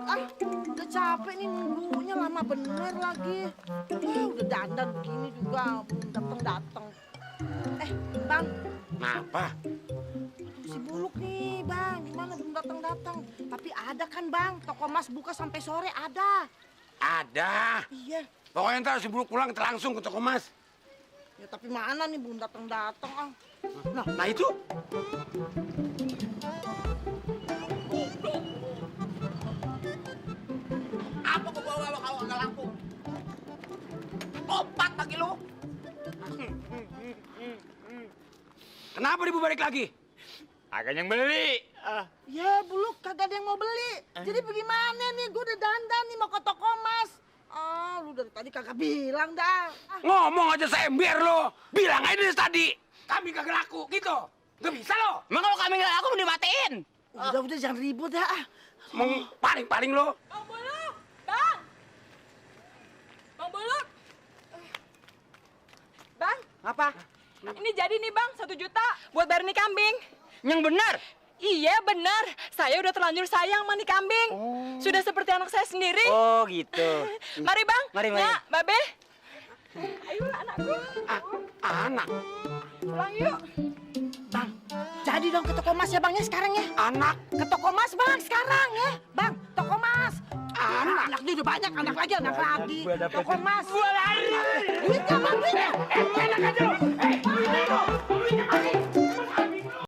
Udah capek nih nunggunya lama bener lagi. Udah dandan begini juga belum datang-datang. Bang. Kenapa? Si Buluk nih, Bang. Gimana belum datang-datang? Tapi ada kan, Bang? Toko Mas buka sampai sore ada. Ada. Iya. Pokoknya ntar si Buluk pulang kita langsung ke toko Mas. Ya tapi mana nih belum datang-datang, ah. Nah itu. Apa kau bawa kalau nggak lampu? Opat lagi lu. Kenapa ibu balik lagi? Agak yang beli. Ya, Buluk kagak ada yang mau beli. Jadi bagaimana nih? Gue udah dandan nih mau ke toko Mas. Lu dari tadi kagak bilang dah. Ngomong aja sember lo. Bilang aja dari tadi. Kami kagak laku gitu. Gak bisa lo. Emang kalau kami nggak laku mau dimatiin? Udah jangan ribut dah. Mau paling-paling lo. Bang Buluk! Bang! Bang Buluk! Bang, Apa? ini jadi nih Bang, 1 juta buat bayar nih kambing. Yang benar? Iya benar, saya udah terlanjur sayang sama nih kambing. Sudah seperti anak saya sendiri. Oh gitu. Mari Bang, Mari. Ya, Babe. Ayo anakku, Anak. pulang yuk. Bang, jadi dong ke toko Mas ya, Bang ya sekarang ya. Anak. Ke toko Mas, Bang, sekarang ya. Bang, toko Mas. Anak. Anaknya udah banyak, anak lagi. Gua dapet Toko Mas. Gua lari. Duitnya, Bang, duitnya. Enak aja lo. Duitnya lo. Duitnya